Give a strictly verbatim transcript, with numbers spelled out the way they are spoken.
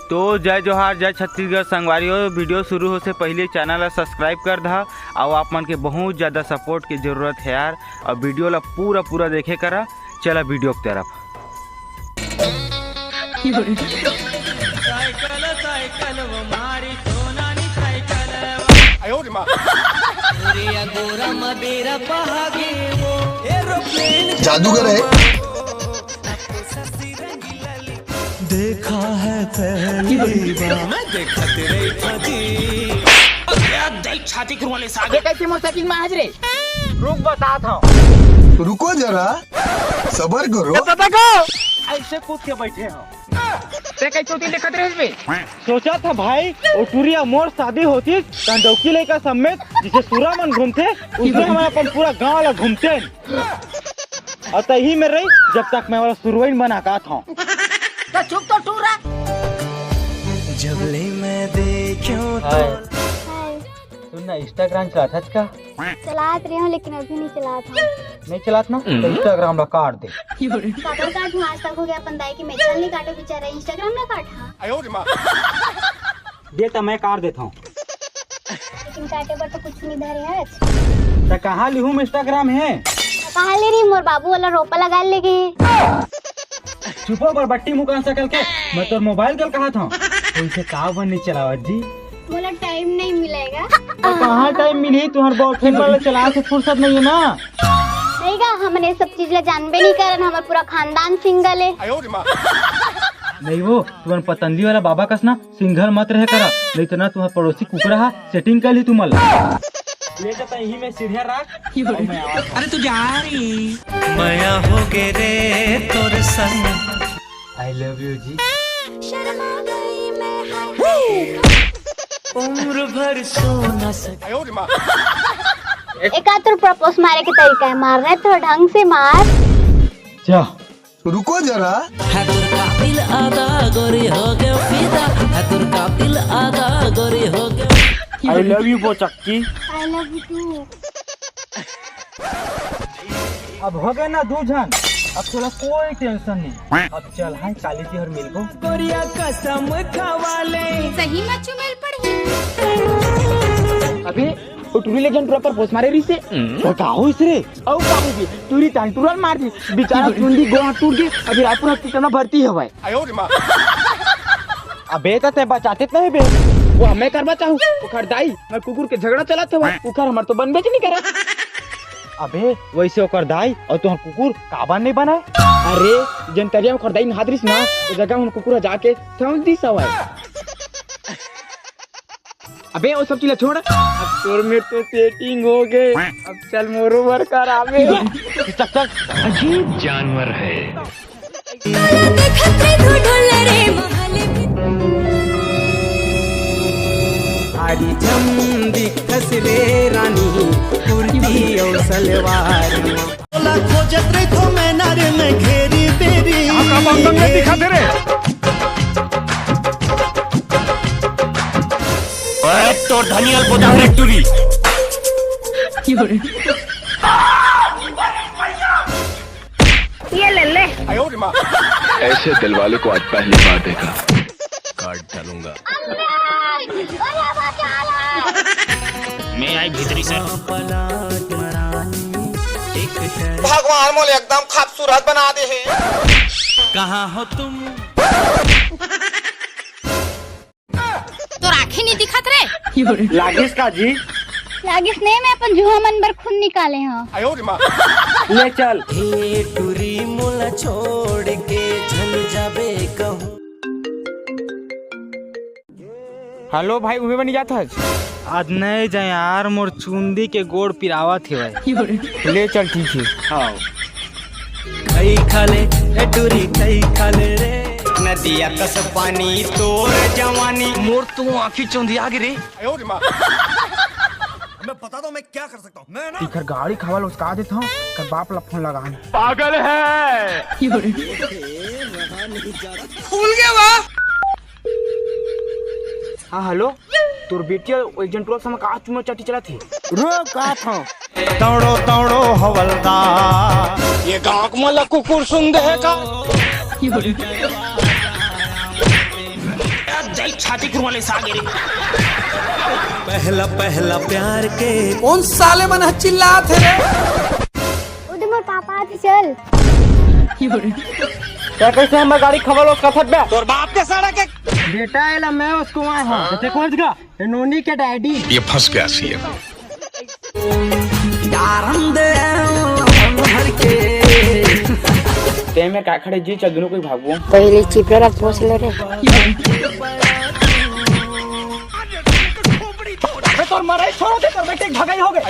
तो जय जोहार, जय छत्तीसगढ़ संगवारी हो। वीडियो शुरू हो से पहले चैनल ला सब्सक्राइब कर दहा, अउ आप मन के बहुत ज्यादा सपोर्ट के जरूरत है यार। और वीडियो ला पूरा पूरा देखे करा। चला वीडियो की तरफ। जादूगर है। देखा है पहली बार। मैं देखा तेरे फजी। अबे दई छाती खुरवाले साले। ये कैसे मोटरसाइकिल में आज रे? रुक, बतात हूँ। रुको जरा, सबर करो। ऐसे कूद के बैठे हो। ते कैसे होती देखत रहे इसमें? सोचा था भाई, ओ टुरिया मोर शादी होती, कंडौकी लइका समेत, जिसे सुरा मन घूमते, उसमें हम अपन पूरा गांव ला घूमते। और तही में रही, जब तक मैं वाला सुरवइन बना का था। तो चुप तो टूरा। जब ले मैं देखूं तो हाय। हाय। सुन ना, Instagram चलात हस का? चलात रहे हूँ, लेकिन अभी नहीं चलात हूँ। नहीं चलात ना? तो Instagram ला काट दे। काबर काट हूँ, आज तक हो गया अपन दाई के मेछल नहीं काटे, बेचारा Instagram ना काट। हाँ। दे तो मैं काट देता हूँ। लेकिन काटे बर तो कुछ नहीं धरे है। तो कहाँ लिहूँ Instagram है? तो कहाँ ले रही, मोर बाबू वाला रोपा लगा लेगी। चुपो बरबट्टी मुकान सकल के, मैं तोर मोबाइल कल कहा था। वैसे का बन नहीं चलावत जी? मोला टाइम नहीं मिलेगा। तो कहाँ टाइम मिली? तुम्हारे बॉयफ्रेंड वाला चला से फुर्सत नहीं है ना। नहीं गा, हमन ये सब चीज ला जानबे नहीं करन, हमर पूरा खानदान सिंगल है। नहीं वो, तुम्हारे पतंजलि वाला बाबा कस ना सिंगल मत रहे करा, नहीं तो ना तुम्हारे पड़ोसी कुकड़ा हा सेटिंग कर ली तुमन ला। ले जाता यही में सीढ़िया रख। अरे तू जा रही। मया हो गे रे तोर संग। I love you जी। शर्मा गई मैं, हाय, हाय। उम्र भर सो न सके। एक आध तो प्रपोज मारे के तरीका है, मारना है तो ढंग से मार। जा। रुको जरा। है तोर काबिल आदा गोरी हो गयो फिदा, है तोर काबिल आदा गोरी हो गयो। I love you बोचक्की। I love you too। अब हो गए ना दू झन, अब तोला कोई टेंशन नहीं। अब चल, हाँ, काली जी और मिलबो। गोरिया कसम खवाले। सही में चुमेल पड़ही। अबे, वो टूरी ले जन टूरा पर पोस मारे रही से। तो का होइस रे? अउ का होइस? टूरी तान टूरल मार दी। बेचारा चुंदी गोहा टूट गए, अभी रायपुर हॉस्पिटल में भर्ती हवय। अबे, त तैं बचाते नहीं बे। वो हमें करवा चाहूँ, ओखर दाई, मैं कुकुर के झगड़ा चलत हवय, ओखर हमर तो बनबे च नहीं करे। अबे, वैसे ओकर दाई और तोहर कुकुर काबर नहीं बनाए? अरे, जन तरिया में ओकर दाई नहात रहिस ना, वो जगह में कुकुर जाके समझ दिस हवय। अबे, वो सब चीज छोड़, अब तोर में तो सेटिंग हो गए, अब चल मोरो बर कराबे। चल, चल। अजीब जानवर है। काला देखत रे धुढुल रे महल में। भारी झम दिखस रे रानी, कुर्ती अउ सलवार म। तोला खोजत रहिथो मैं नारे में घेरी बेरी। का बंदन में दिखा दे रे। ओए, तोर धनियल बोदा रे टुरी। ये ले ले। ऐसे दिलवालों को आज पहली बार देखा। कार्ड डालूंगा। मैं आई भीतरी से। भगवान मोले एकदम खूबसूरत बना दे है। कहाँ हो तुम? तोर आँखी नहीं दिखत रे। लागिस का जी? लागिस नहीं, मैं अपन जुहा मन बर खून निकाले हूँ। ले चल। हे टुरी मोला छोड़ के झन जाबे कहूँ। हेलो भाई, उमे बनी जात हस? आज नहीं जाए यार, मोर चुंदी के गोड़ पिरावत हे भाई। ले चल, ठीक है। हाँ। खई खा ले, ए टुरी खई खा ले रे। नदिया कस पानी तोर जवानी। मोर तो आँखी चुंदिया गे रे। मैं बताता हूँ मैं क्या कर सकता हूँ। मैं ना इखर गाड़ी खवाल उसका देता हूँ, कर बाप ला फोन लगा। पागल है। फूल गया वाह। हाँ, हेलो, तोर बेटिया एक जन टोला समय का चुम्मा चाटी चला थी। रुक, का था? तौड़ो, तौड़ो, हवलदार। ये गांव को मला कुकुर सुन दे है का? ए छाती कुरवा ले सागे रे। पहला पहला प्यार के कौन साले मन ह चिल्लात हे रे? उधर मोर पापा आथे, चल। क्या कैसे हमर गाड़ी खबर लो कथत बे? तोर बाप के सारा के बेटा एला मैं उसको आए हूँ। ते कौन का? नोनी के डैडी। ये फंस गया सीएम। डारम दे भर के ते में का खड़े जी चल दोनों कोई भागो। पहले चिपरा ला पोछ ले रे। अबे तोर मराई छोड़ो ते तोर बेटे के भगाई हो गए।